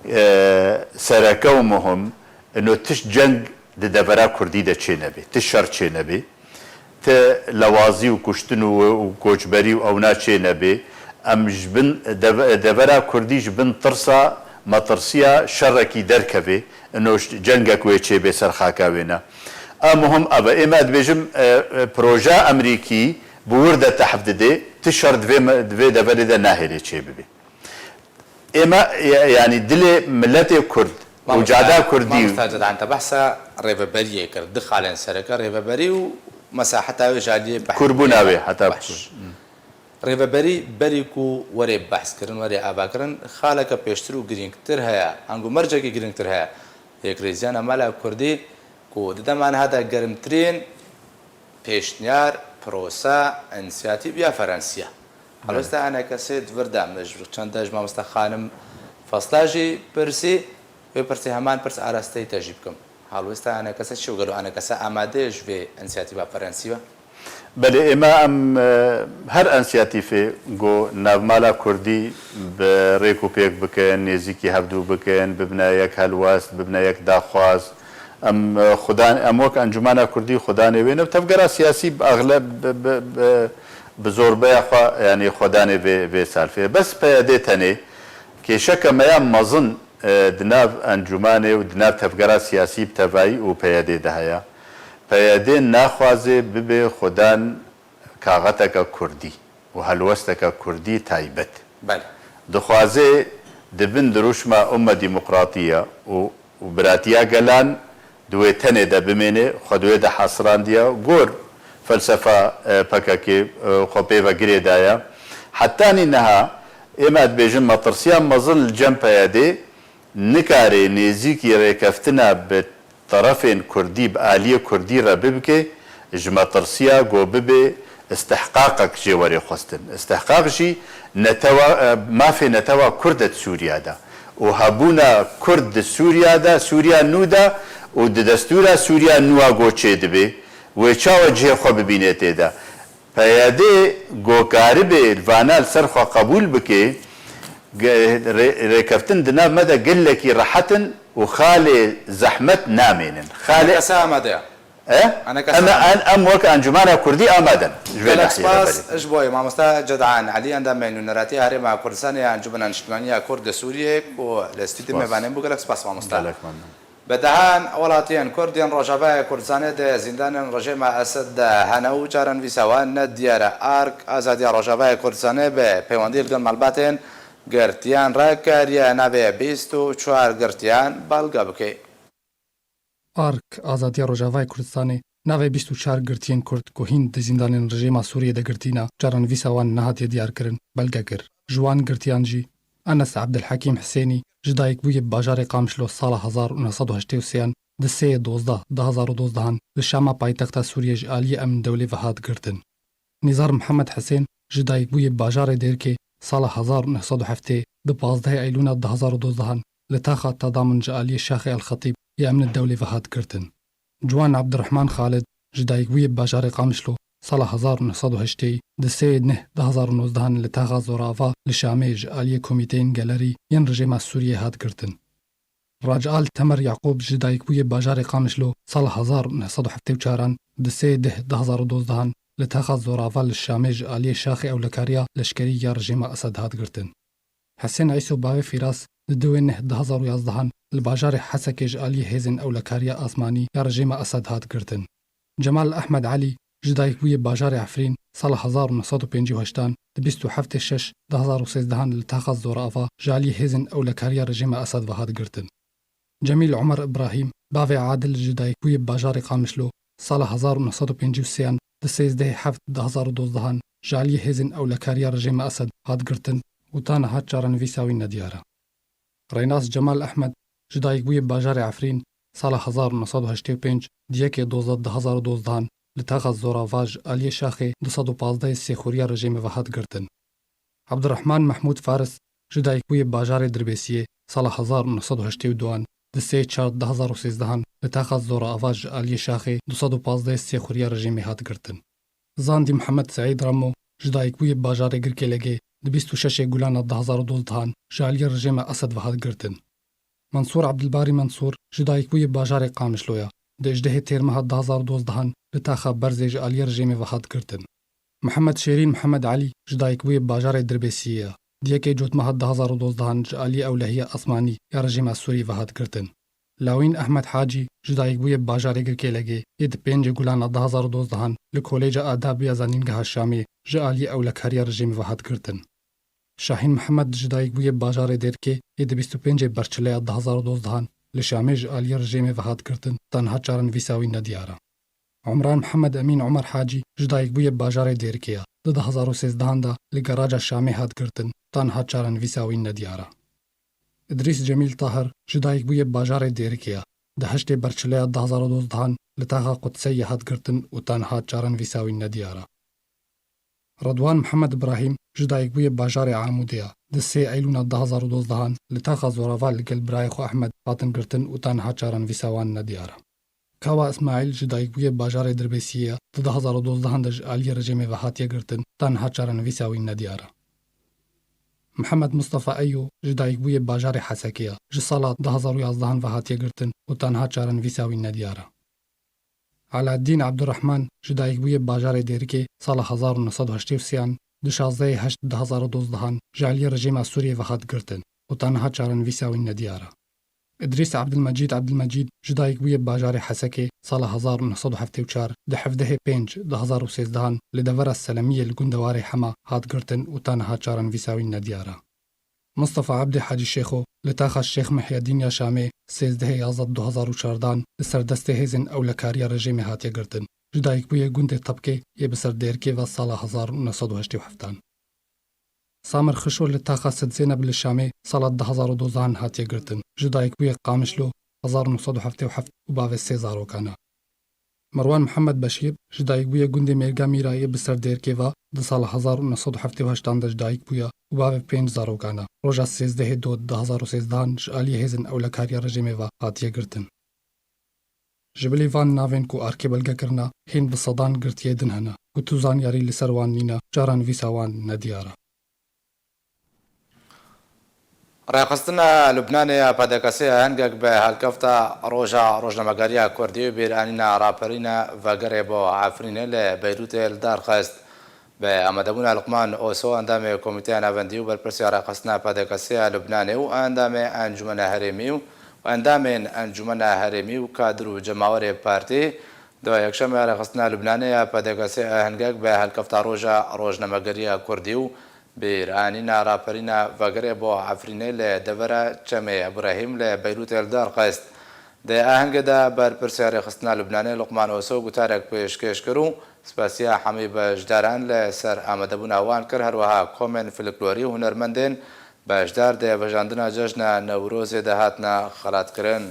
e, sereke û muhim, ino tişt ceng di devera Kurdî de çê nebê. Ti şer çê nebê. Ti lewazî û kuştin û, û koçberî û ewna çê nebê. Em ji bin deve-, devera Kurdî ji bin tirsa, metirsiya şerekî derkevê. Ino ş-, cengek wê çêbê ser xaka wê ne. A muhim ev e. Ê me dibêjim, e, e, proja Amerîkî bi wir de tehf didê, ti şer di vê me-, di vê deverê de nahêlê çêbibê. Ê me, ya-, yanî dilê miletê Kurd û Mamosta, cada Kurdî û mamosta Cedan, te behsa rêveberiyê kir, di xalên sereke rêveberî û mesaheta wê ji aliyê behs Kurbûna wê, heta Baş. Kur-, hmm. Rêveberî berî ku were behs kirin, were ava kirin, xaleke pêştir û girîngtir heye, ango mercekî girîngtir heye. Yekreziya Mala Kurdî ku di dema niha de germtirîn pêşniyar, prosa, însiyatîf ya Ferensiya. Belê. Helwesta enekesê di vir de min ji çend de ji mamoste xanim Fasla jî pirsî, wê pirsê heman pirs arasteyî te jî bikim. Helwesta enekese çi û gelo enekese amade ji vê însiyatîfa Ferensî be? Belê, ême em, e, her însiyatîfê ku navmala Kurdî bi rêk û pêk bikin, nêzîkî hevdû bikin, bibine yek helwest, bibine yek daxwaz, Em, e, xudan, em wek Encûmena Kurdî xudanê wê ne, tevgera siyasî bi exleb, bi, bi, bi, bi zorbeya xwe, yanî xudanê vê, vê salfê. Bes P Y D tenê kêşeke me ya mezin, e, di nav encûmanê û di nav tevgera siyasî bi tevayî û P Y D de heye. P Y D naxwaze bibe xudan kaxeteke kurdî û helwesteke kurdî taybet. Belê. Dixwaze Di bin dirûşma Umme Demokratî ya û, û biratiya gelan di wê tenê de bimêne, xwe di wê de hesirandiya gor felsefa, e, P K K, e, xwe pê ve girê daye. Hetanî niha ême dibêjin metirsiya mezin li cem P Y D nikare nêzîkî rêkeftina bi terefên kurdî, bi aliyê kurdî re bibike, ji metirsiya ku bibe istihqaqek jê were xwestin. Istihqaq jî netewa, e, mafê netewa kurd e di Sûriya de. Û hebûna kurd di Sûriya de, Sûriya nû de û di destûra Sûriya nû a ku çêdibe, wê çawa cihê xwe bibîne tê de? P Y D ku karibe vana li ser xwe qebûl bike, ge-, rê-, rêkeftin di nav me de gelekî rehet in û xalê zehmet namênin. Xalê Kese amade. E? Ana kese Em, amade. em, em wek Encûmena Kurdî amade in. Ji vê Gelek nahiyê re spas berî. Ji bo mamoste Cedan Elî, endamê Nûneratiya Herêma Kurdistanê ya Encûmena Niştimaniya Kurd di Sûriyê ku li stûdyo Spas. Mêvanê bû. Gelek spas mamoste. Gelek memnun. Bi dehan welatiyên Kurd yên Rojavayê Kurdistanê di zîndanên rejîma Esed de hene û çarenivîsa wan ne diyar e. ARK, Azadiya Rojavayê Kurdistanê, bi peywendî li gel malbatên girtiyan re kariye navê bîst û çar girtiyan belge bike. ARK, Azadiya Rojavayê Kurdistanê, navê bîst û çar girtiyên Kurd ku hîn di zîndanên rejîma Sûriyê de girtî ne, çarenivîsa wan nehatiye diyarkirin, belge kir. Ji wan girtiyan jî Enes Ebdilhekîm Hisênî ji dayikbûyê bi bajarê Qamişlo sala hezar û neh sed û heştê û sê an di sê yê dozdeh du hezar û dozdeh an li Şama paytexta Sûriyê ji aliyê Emn Dewlê ve hat girtin. Nîzar Mihemed Hisên ji dayikbûyê bi bajarê Dêrkê sala hezar û neh sed û heftê bi pazdehê Eylûna du hezar û dozdeh an li taxa Tadamun ji aliyê Şaxê El Xetîb yê Emn Dewlê ve hat girtin. Ciwan Ebdurehman Xalid ji dayikbûyê bi bajarê Qamişlo sala hezar û neh sed û heştê di sê yê neh du hezar û nozdeh an li taxa Zorava li Şamê ji aliyê komîteyên gelerî yên rejîma Sûriyê hat girtin. Racal Temer Yaqûb ji dayikbûyê bi bajarê Qamişlo sala hezar û neh sed û heftê û çar an di sê yê deh du hezar û dozdeh an li taxa Zorava li Şamê ji aliyê Şaxê Ewlekariya Leşkerî ya rejîma Esed hat girtin. Hisên Îso bavê Fîras di du yê neh du hezar û yazdeh an li bajarê Hesekê ji aliyê hêzên ewlekariya asmanî ya rejîma Esed hat girtin. Cemal Ehmed Elî ji dayikbûyê bajarê Efrîn sala hezar û neh sed û pêncî û heşt an di bîst û heftê şeş du hezar û sêzdeh an li taxa Zorava ji aliyê hêzên ewlekariya rejîma Esed ve hat girtin. Cemîl Omer Ibrahîm, bavê Adil ji dayikbûyê bajarê Qamişlo sala hezar û neh sed û pêncî û sê an di sêzdehê heft du hezar û dozdeh an ji aliyê hêzên ewlekariya rejîma Esed hat girtin û ta niha çarenivîsa wî nediyar e. Rênas Cemal Ehmed ji dayikbûyê bajarê Efrîn sala hezar û neh sed û heştê û pênc di yekê dozdeh du hezar û dozdeh an li taxa Zorava ji aliyê Şaxê du sed û pazdehê Sêxuriya rejîmê ve hat girtin. Ebdurehman Mehmûd Faris ji dayikbûyê bajarê Dirbêsiyê sala hezar û neh sed û heştê û du an di sê çar du hezar û sêzdeh an li taxa Zorava ji aliyê Şaxê du sed û pazdehê Sêxuriya rejîmê hat girtin. Zandî Mihemed Seîd Remo ji dayikbûyê bajarê Girkêlegê di bîst û şeşê Gulana du hezar û dozdeh an ji aliyê rejîma Esed ve hat girtin. Mansûr Ebdilbarî Mansûr ji dayikbûyê bajarê Qamişlo ya, di hejdehê Têrmeha du hezar û dozdeh an li taxa Berzê ji aliyê rejîmê ve hat girtin. Mihemed Şêrîn Mihemed Elî ji dayikbûyê bajarê Dirbêsiyê ya, di yekê Cotmeha du hezar û dozdeh an ji aliyê ewlehiya asmanî ya rejîma Sûrî ve hat girtin. Lawîn Ehmed Hacî ji dayikbûyê bi bajarê Girkêlegê yê di pêncê Gulana du hezar û dozdeh an li Kolêca Adab ya Zanîngeha Şamê ji aliyê ewlekariya rejîmê ve hat girtin. Şahîn Mihemed ji dayikbûyê bi bajarê Dêrkê yê di bîst û pêncê Berçileya du hezar û dozdeh an li Şamê ji aliyê rejîmê ve hat girtin, ta niha çarenivîsa wî nediyar e. Omran Mihemed Emîn Omer Hacî ji dayikbûyê bi bajarê Dêrkê ya, di du hezar û sêzdeh an de li Garaja Şamê hat girtin, ta niha çarenivîsa wî nediyar e. Îdrîs Cemîl Tahir ji dayikbûyê bi bajarê Dêrikê ya, di heştê Berçileya du hezar û dozdeh an li taxa Qudseyê hat girtin û ta niha çarenivîsa wî nediyar e. Redwan Mihemed Ibrahîm ji dayikbûyê bi bajarê Amûdê ya, di sê Eylûna du hezar û dozdeh an li taxa Zorava li gel birayê xwe Ehmed hatin girtin û ta niha çarenivîsa wan nediyar e. Kawa Îsmaîl ji dayikbûyê bi bajarê Dirbêsiyê ya, di du hezar û dozdeh an de ji aliyê rejîmê ve hatiye girtin, ta niha çarenivîsa wî nediyar e. Mihemed Mistefa Eyo ji dayikbûyê bi bajarê Hesekê ya, ji sala du hezar û yazdeh an ve hatiye girtin û ta niha çarenivîsa wî nediyar e. Eladdîn Ebdurehman ji dayikbûyê bi bajarê Dêrikê sala hezar û neh sed û heştê û sê an, di şazdehê heşt du hezar û dozdeh an ji aliyê rejîma Sûriyê ve hat girtin û ta niha çarenivîsa wî nediyar e. Îdrîs Ebdilmecîd Ebdilmecîd ji dayikbûyê bi bajarê Hesekê sala hezar û neh sed û heftê û çar di hevdehê pênc du hezar û sêzdeh an li devera Selemiyê li gundewarê Hema hat girtin û ta niha çarenivîsa wî nediyar e. Mustafa Ebdê Hecî Şêxo li taxa Şêx Mihyedîn ya Şamê sêzdehê yazdeh du hezar û çardan li ser destê hêzên ewlekariya rejîmê hatiye girtin. Ji dayikbûyê gundê Tepkê yê bi ser Dêrkê ve sala hezar û neh sed û heştê û heftan. Samir Xişo li taxa Sid Zeyneb li Şamê sala du hezar û dozdehan hatiye girtin. Ji dayikbûyê Qamişlo hezar û neh sed û heftê û heft û bavê sê zarokan e. Merwan Mihemed Beşîr ji dayikbûyê gundê Mêrga Mîra yê bi ser Dêrkê ve di sala hezar û neh sed û heftê û heştan de ji dayik bûye û bavê pênc zarokan e. Roja sêzdehê Dod du hezar û sêzdehan ji aliyê hêzên ewlekariya rejîmê ve hatiye girtin. Ji bilî van navên ku arkê belge kirine, hîn bi sedan girtiyê din hene ku tu zanyarî li ser wan nîne, cara nivîsa wan nediyar e. Rêxistina Lubnanê ya P D K S ya hingek bi helkefta Roja Rojnamegeriya Kurdî û bîranîna raperîna vegerê bo Efrînê li Beyrûtê li dar xist. Bi amadebûna Luqman Oso, endamê Komîteya Navendî û berpirsiya rêxistina P D K S ya Lubnanê û endamê Encûmena Herêmî û endamên Encûmena Herêmî û kadir û cemawerê partî, di Yekşemê rêxistina Lubnanê ya P D K S ya hingek bi helkefta Roja Rojnamegeriya Kurdî û bîranîna raperîna vegerê bo Efrînê li devera Çemê Eburehîm li Beyrûtê li dar xist. Di ahengê de berpirsê rêxistina Lubnanê Luqman Oso gutarek pêşkêş kir û spasiya hemî beşdaran li ser amadebûna wan kir, herweha komên folklorî û hunermendên beşdar di vejandina cejna Newrozê de hatine xelatkirin.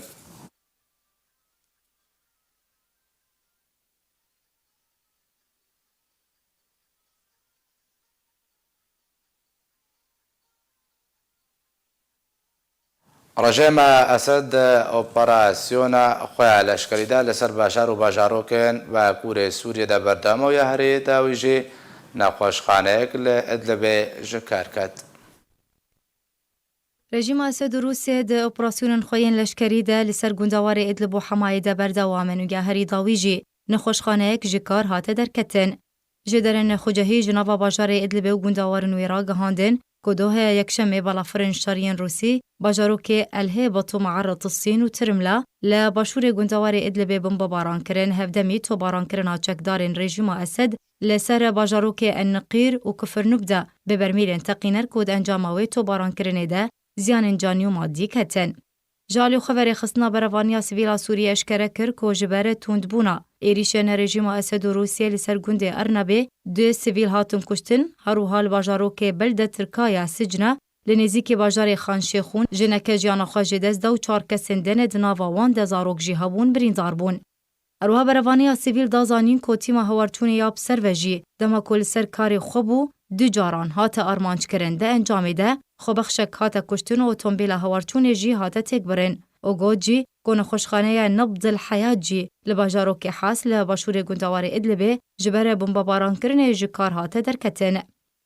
Rejîma Esed di operasyona xwe ya leşkerî de li ser bajar û bajarokên Bakurê Sûriyê de berdewam e û ya herî dawî jî nexweşxaneyek li Idlibê ji kar ket. Rejîma Esed û Rûsya di operasyonên xwe yên leşkerî de li ser gundewarê Idlib û Hemayê de berdewam in û ya herî dawî jî nexweşxaneyek ji kar hate derketin. Ji derên xwecehî ji nava bajarê Idlibê û gundewarên wê ragihandin ku doheya Yekşemê balafirên şeriyên Rûsî bajarokê Elhê, Batû, Me'erra Tisîn û Tirmla li başûrê gundewarê Idlibê bombebaran kirin, hevdemî topbarankirina çekdarên rejîma Esed li ser bajarokê Enniqîr û Kifirnûb de bi bermîlên teqîner ku di encama wê topbarankirinê de ziyanên canî û madî ketin. Ji alî xwe ve rêxistina berevaniya sivîl a Sûriyê eşkere kir ku ji ber tundbûna êrîşên rejîma Esed û Rûsiyê li ser gundê Ernebê du sivîl hatin kuştin, her wiha li bajarokê Belde Tirka ya Sicne li nêzîkî bajarê Xan Şêxûn jineke jiyana xwe ji dest da û çar kesên din di nava wan de zarok jî hebûn, birîndar bûn. Her wiha berevaniya sivîl da zanîn ku tîma hewarçûnê ya bi ser ve jî dema ku li ser karê xwe bû, du caran hate armanckirin. Di encamê de xwebexşek hate kuştin û otombêla hewarçûnê jî hate têkbirin. Û got jî ku nexweşxaneya Nabdil Heyat jî li bajarokê Has li başûrê gundewarê Idlibê ji ber bombebarankirinê ji kar hate derketin.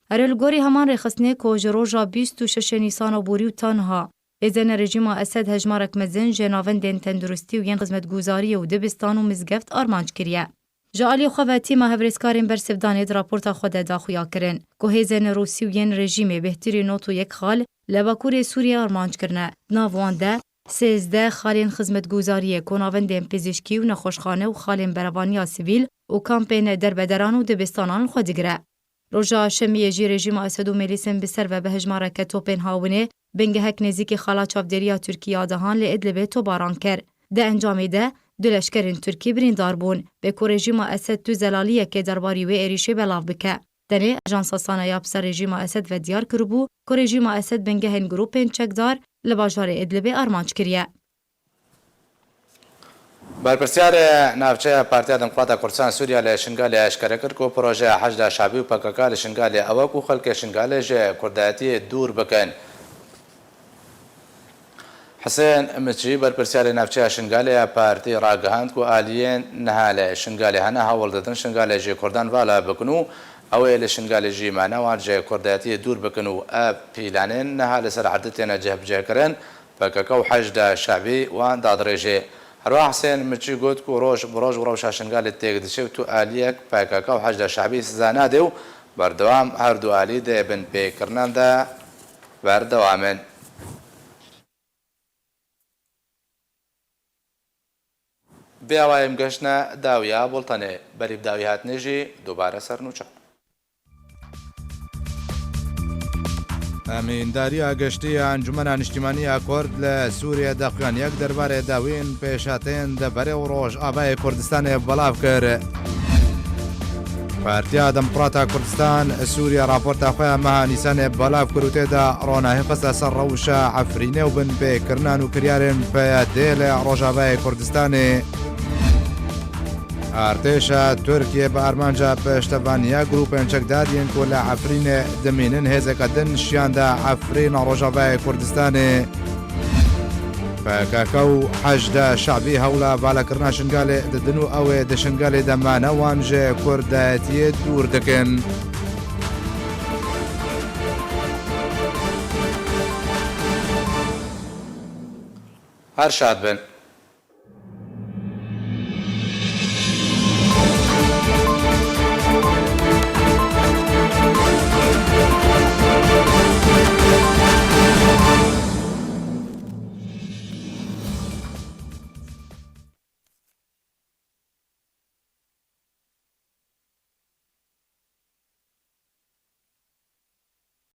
Her li gorî heman rêxistinê ku ji roja bîst û şeş Nîsana borî û ta niha hêzên rejîma Esed hejmarek mezin ji navendên tenduristî û yên xizmetguzariyê û dibistan û mizgeft armanc kiriye. Ji alî xwe ve tîma hevrêzkarên bersivdanê di raporta xwe de daxuya kirin ku hêzên Rûsî û yên rejîmê bêhtirî nod û yek xal li Bakurê Sûriyê armanc kirine. Di nav wan de sêzdeh xalên xizmetguzariyê ku navendên pizîşkî û nexweşxane û xalên berevaniya sivîl û kampên derbederan û dibistanan li xwe digire. Roja Şemiyê jî rejîma Esed û mêlîsên bi ser ve bi hejmareke topên hawinê bingehek nêzîkî xala çavdêriya Tirkî ya Dehan li Idlibê topbaran kir. Di encamê de du leşkerên Tirkî birîndar bûn. Bê ku rejîma Esed tu zelaliyekê derbarî wê êrîşê belav bike. Tenê Ajansa Sana ya bi ser rejîma Esed ve diyar kiribû ku rejîma Esed bingehên grûpên çekdar li bajarê Idlibê armanc kiriye. Berpirsiyarê navçeya Partiya Demokrata Kurdistan Sûriya li Şingalê eşkere kir ku projeya Heşda Şabî û P K K li Şingalê ew e ku xelkê Şingalê ji kurdayetiyê dûr bikin. Hisên Miçî, berpirsiyarê navçeya Şingalê ya partî, ragihand ku aliyên niha li Şingalê hene hewl didin Şingalê ji kurdan vala bikin û ew ê li Şingalê jî mane wan ji kurdayetiyê dûr bikin û ev pîlanên niha li ser erdê têne cihbicihkirin, P K K û Heşda Şabî wan dadirêjê. Herwiha Hisên Miçî got ku roj bi roj û rewşa Şingalê têk diçe û tu aliyek P K K û Heşda Şabî siza nade û berdewam her du alî di binpêkirinan de berdewam in. Vê awayê em geştine dawiya bultenê. Berî bi dawî hatinê jî dubare ser nûçe. Emîndariya Giştî ya Encûmena Niştîmanî ya Kurd li Sûriyê daxuyaniyek derbarê dawiyên pêşhateyên deverê û Rojavayê Kurdistanê belav kir. Partiya Demokrata Kurdistan Sûriye raporta xwe ya meha Nîsanê belav kir û tê de ronahî xiste ser rewşa Efrînê û binpêkirina nû kiryarên P Y D li Rojavayê Kurdistanê. Artêşa Tirkiyê bi armanca piştevaniya grûpên çekdar yên ku li Efrînê dimînin hêzeke din şiyanda Efrîn a Rojavayê Kurdistanê. P K K û Heşda Şebî hewla valekirina Şingalê didin û ew ê di Şingalê de mane wan ji kurdayetiyê dûr dikin. Her şad bin.